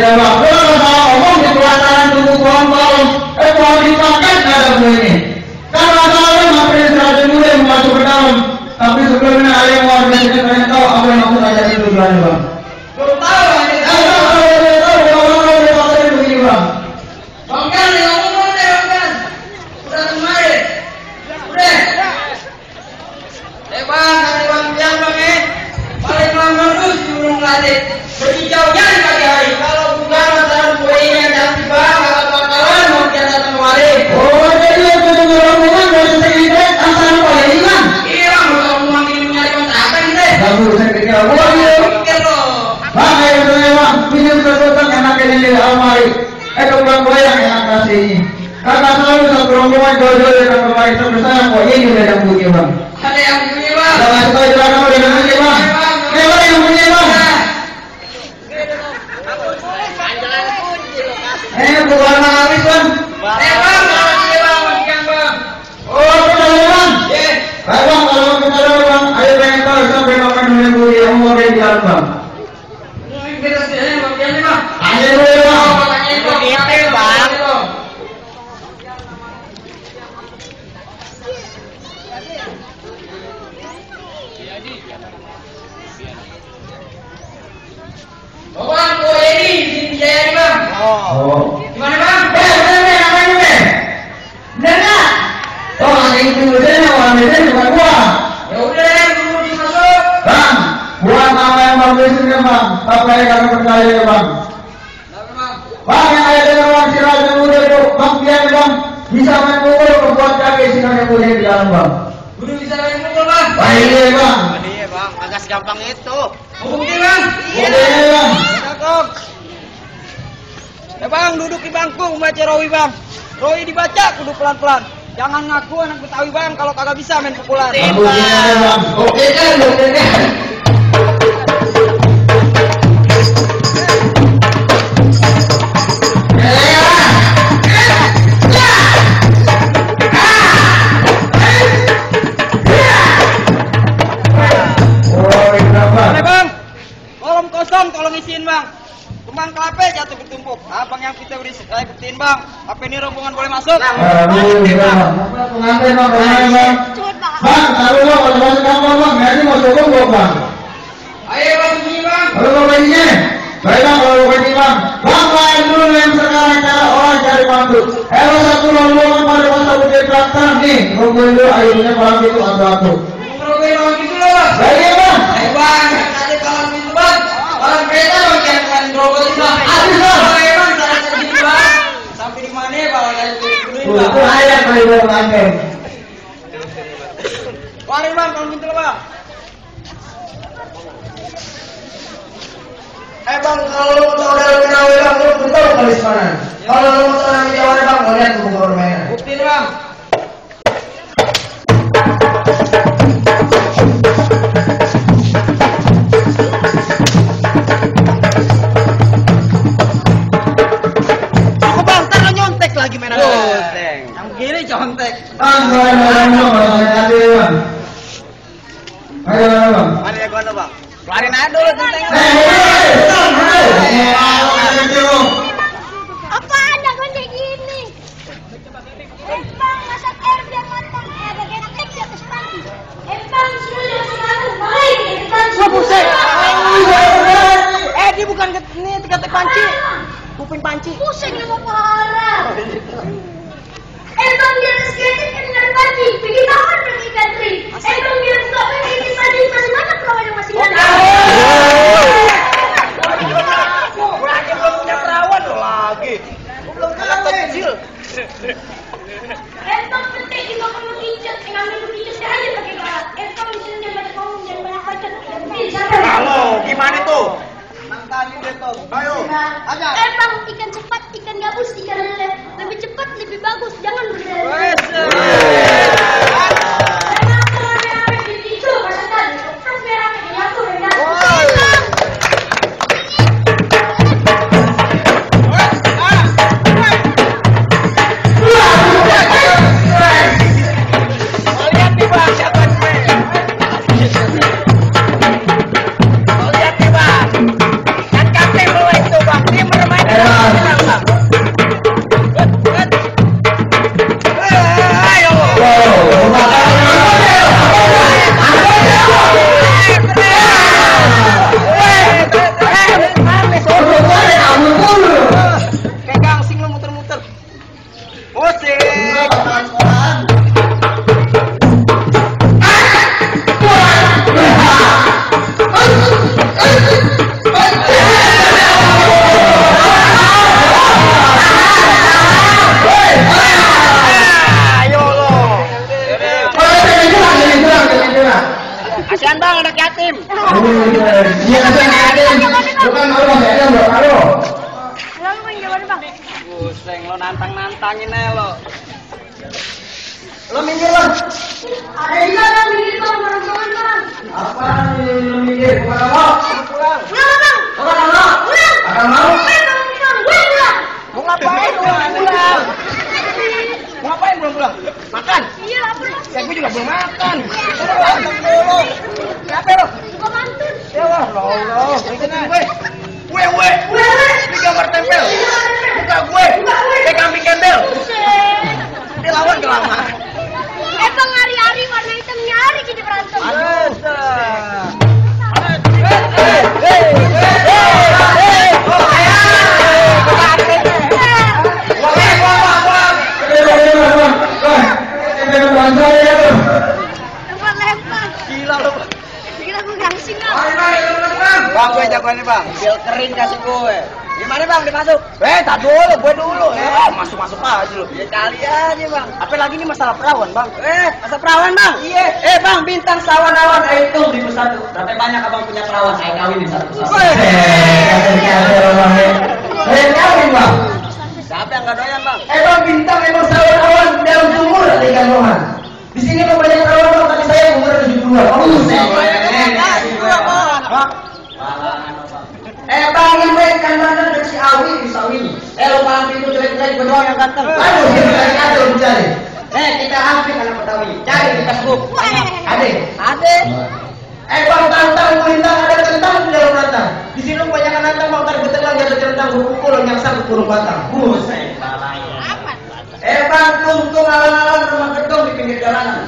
ya bang. Kalau ngomong di pelataran tubuh pohon-pohon, pohon dimakan ada bunyi. Kalau masalah ngapain serasa muda masuk ke dalam, tapi sebelumnya ada yang mau kita tahu apa yang aku ajarin tujuannya bang. Belum tahu ini. Tahu begini bang. Bang kan yang ngomong deh bang kan. Udah kemarin. Udah. Bang, kali bang bilang bang paling lama terus sebelum ngelatih. Berhijaunya di pagi hari. Kalau bukan masalah kuenya nanti bang, kalau bakalan mau kita datang kemari. Oh, jadi itu ngomongnya dari sekitar asal apa ya bang? Iya bang, kalau mau nyari kontrakan deh. Kamu saya pikir apa ya? Pikir loh. Bang, ayo dulu bang, pinjam sesuatu enak ini di almari. Bukan gue yang enak kasih ini. Kakak selalu satu rombongan jauh-jauh dari kemarin sampai saya kok ini udah yang punya bang. Ada yang punya bang. Jangan suka jalan kamu udah yang punya bang. Memang yang punya bang. Bukan bang habis bang. Bang, makasih bang, majikan bang. Oh, kita bang. Baik bang, kalau kita dulu bang, ayo pengen tahu sampai kapan dulu yang punya yang mau dari jalan bang. Kita sini bagian nih bang. Ayo dulu bang. Begitu bang. Bang, kue ini di Jaya nih bang. Oh. Gimana bang? Bener namanya deh. Bener nggak? Oh, ada yang tulisnya orang biasanya bukan gua. Ya udah, dulu dimasuk. Bang, buat nama yang bagus ini bang. Apa yang kami percaya ya bang? Tapi bang, Bang, yang ada dengan orang si Raja Muda itu, bang biar bang bisa main pukul membuat kaki si Raja Muda di jalan bang. udah bisa main pukul bang. Baik bang. Iya bang, agak segampang itu. Bukti bang. Iya bang. Cakep. Bang, duduk di bangku membaca Rawi bang. Rawi dibaca, kudu pelan-pelan. Jangan ngaku anak Betawi bang kalau kagak bisa main pukulan. Aku gini bang. Oke kan, oke kan. Kosong tolong isiin bang. Kembang kelapa jatuh bertumpuk. Abang yang kita buktiin bang. Apa ini rombongan boleh masuk? Pengantin bang, pengantin bang. Bang, taruh bang, kalau masuk kamar bang, nanti masuk gua bang. Ayo bang, begini bang. Kalau mau begini, baik bang, kalau mau begini bang. Bang, lain dulu yang sekarang cara orang cari mantu. Satu rombongan pada masa ujian pelaksanaan nih. Rombongan dulu, akhirnya malam itu satu-satu. Rombongan bang gitu loh bang. Baik bang. Ayo bang, tadi kalau gitu bang. Kalau kereta bang, jangan rombongan bang. Habis bang. Ayo bang, cara segini bang. Sampai di mana ya bang? Itu ayat kali bang pengantin. Keluarin bang, kalau gitu bang. Bang, kalau lu mau tahu dari Betawi bang, lu betul tulis mana? Kalau lu mau tahu dari Jawa bang, lu lihat buku permainan. Buktiin bang. Cukup bang, ntar lo nyontek lagi mainan. Yang gini contek. Bang, bang. Ayo bang. Mana ya gua bang? Keluarin aja dulu centengnya. Apa ada kayak gini? Bang, masak air biar matang. Bagian tek di atas panci. Bang, sudah selalu baik. Wah buset. Dia bukan ini kata panci. Kuping panci. Pusing sama parah. Bang, di atas ketek kan dengan panci. Pergi tahan pergi country. Bang, di atas kopi ini tadi masih banyak kawan yang masih ada. Lagi belum punya perawan lo lagi. Belum anak kecil. Bang, penting juga kamu pijat. Ngambil pijat aja pakai garat. Bang, misalnya baca ngomong jangan banyak baca. Halo, gimana tuh? Nantangin deh tuh. Ayo, aja. Bang, ikan cepat, ikan gabus, ikan lele. Lebih cepat, lebih bagus. Jangan berlele. Lihat nih bang, kan kapten bawa itu bang, dia bermain Iya kan ada. Bukan malu masih ada bro malu. Lalu bang gimana bang? Buseng lo nantangin aja lo. Lo minggir bang. Ada juga bang minggir bang bareng-bareng bang. Apa nih lo minggir? Bukan mau. Pulang. Pulang bang. Bukan mau. Pulang. Akan mau. Pulang. Mau ngapain lo? Pulang. Mau ngapain belum pulang? Makan. Iya lapar. Ya gue juga belum makan. Pulang dulu. Siapa lo? Suka mantun. Ya Allah. Gue. Ini gambar tempel. Buka gue. Kayak kambing gembel. Dia lawan kelama. Bang hari-hari warna hitam nyari kita berantem. Lempar. Gila lo. Gila gue gangsing bang. Bang, gue jagoannya bang. Biar kering kasih gue. Gimana bang, dimasuk? Tak dulu, gue dulu. Masuk aja lu. Ya kali aja bang. Apa lagi ini masalah perawan bang? Masalah perawan bang? Iya. Bang, bintang sawan-awan itu 1001. Berapa banyak abang punya perawan? Saya kawinin satu-satu. Kawin bang. Siapa yang gak doyan bang? Bang bintang emang sawan-awan dalam sumur ada ikan rohan. Di sini emang banyak perawan bang, tapi saya umur 72. Bang yang baik kan mana dari si Awi di Sawi. Lo malam itu jelek-jelek gue doang yang ganteng. Aduh, dia lo mencari. Kita hampir anak Betawi. Cari di Facebook. Ada. Bang tantang melintang ada kentang di dalam rantang. Di sini lu banyak nantang bang tar betelang di atas kentang gue pukul lo nyaksa ke kurung batang. Buset. Bang tungtung alang-alang rumah gedung di pinggir jalanan.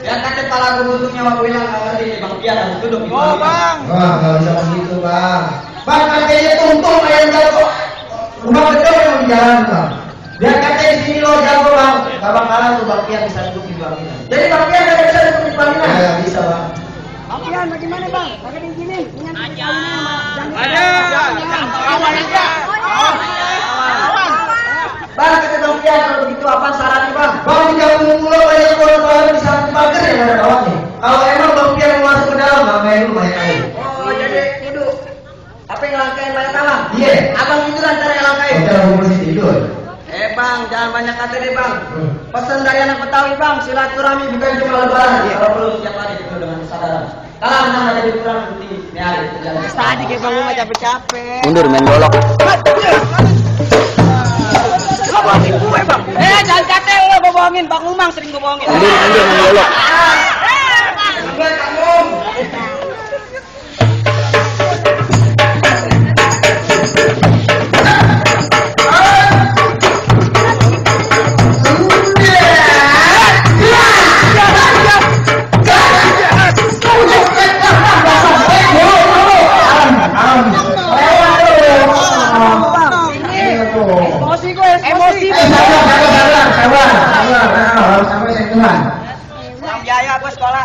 Yang kata kepala gue butuh nyawa gue yang nggak ngerti bang Pian harus duduk di bawah. Bang. Wah nggak bisa begitu bang. Bang katanya tungtung ayam jago. Rumah gedung yang di jalan bang. Biar katanya di sini lo jago bang. Gak bakalan tuh bang Pian bisa duduk di pelaminan. Jadi bang Pian gak bisa duduk di pelaminan. Ya bisa bang. Bang Pian bagaimana bang? Pakai izinin. Aja. Bang kata bang Pian kalau begitu apa syaratnya bang? Bang di kampung pulau banyak orang di sana pagar yang ada kawannya. Kalau emang bang Pian mau masuk ke dalam bang main lu banyak air. Oh jadi itu apa yang langkain banyak talang? Iya. Abang itu lantar yang langkain. Kalau mau masih tidur. Bang, jangan banyak kata deh bang. Pesan dari anak Betawi bang, silaturahmi bukan cuma lebaran. Kalau perlu setiap hari penuh dengan kesadaran. Kalau memang ada di kurang putih, ini hari terjalan. Tadi kayak bang nggak capek-capek. Mundur main golok. Lo bohongin gue bang. Jangan kate lo gue bohongin. Bang Umang sering gue bohongin. Mundur main golok. Enggak kamu. Yang biaya gue sekolah.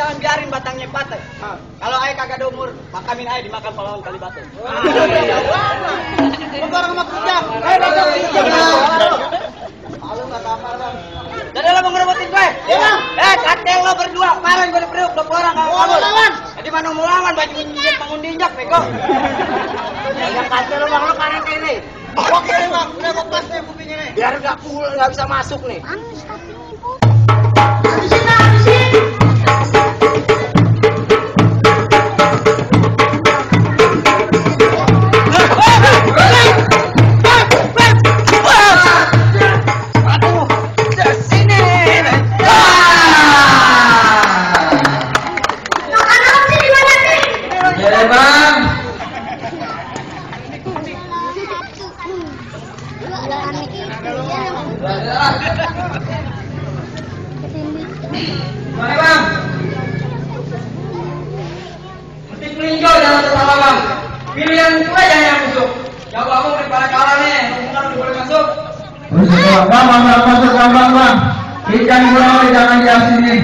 jangan biarin batangnya patah. Kalau ayah kagak ada umur, makamin ayah dimakan pahlawan Kalibata. Barang sama kerja. Ayo datang. Malu nggak kamar bang. Jadi lo mau ngerebutin gue? Iya bang. Katel lo berdua. Kemarin gue diperiuk 20 orang kamu kabur. Jadi mana mau lawan baju injek bangun dinjak bego. Ya katel lo bang lo kanan kiri. Oke bang, udah mau pas nih kupingnya nih. Biar nggak bisa masuk nih. Mana bang? Mesti meninjau jangan tersalah bang. Pilihan itu aja yang masuk. Jauh aku daripada kalah nih. Bukan udah boleh masuk. Bang, masuk bang. Ikan gulai jangan di sini.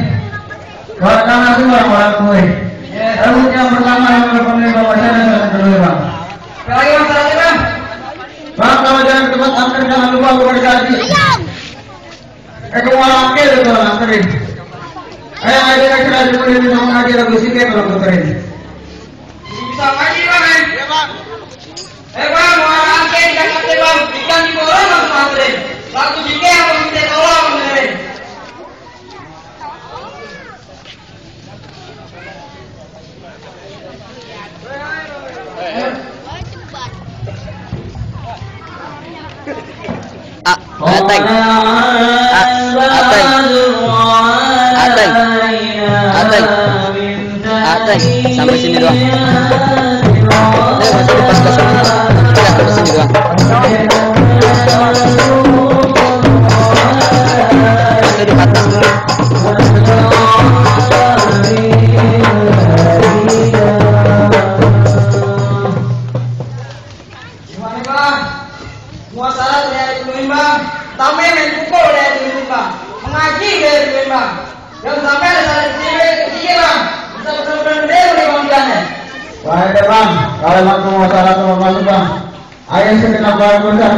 Kalau kamu itu orang kue. Rambut yang pertama yang berpemilik bawa saya dan kedua bang. Lagi bang, salah bang. Bang, kalau jangan ke tempat angker jangan lupa aku berjanji. Kau angker itu orang angkerin. Ayo kita kira dulu bisa mengaji lagu sikit kalau berkerin. Bisa ngaji bang eh? Iya bang. Bang, mau angkat ikan angkat bang. Ikan di bawah langsung angkerin. Lagu sikit yang mau minta tolong benerin. Ateng, sampai sini doang. Masih di pas-pas ini. Ya, sampai sini doang. Masih di atas dulu. Gimana bang? Semua salah saya dituin bang. Sampai main pukul saya dituin bang. Mengaji saya dituin bang. Yang sampai ada salah ketiga bang. Bisa betul-betul gede udah bangkiannya. Baik bang, kalau waktu masalah sama masuk bang. Ayah segenap barang besar.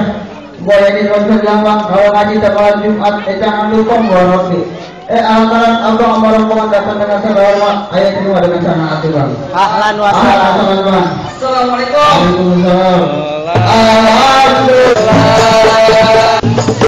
Boleh di konser yang bang. Kalau ngaji tanggal Jumat, jangan lupa bawa roti. Alang-alang abang sama rombongan datang dengan sebahormat. Ayah terima dengan sana hati bang. Ahlan wa Ahlan bang. Assalamualaikum. Waalaikumsalam.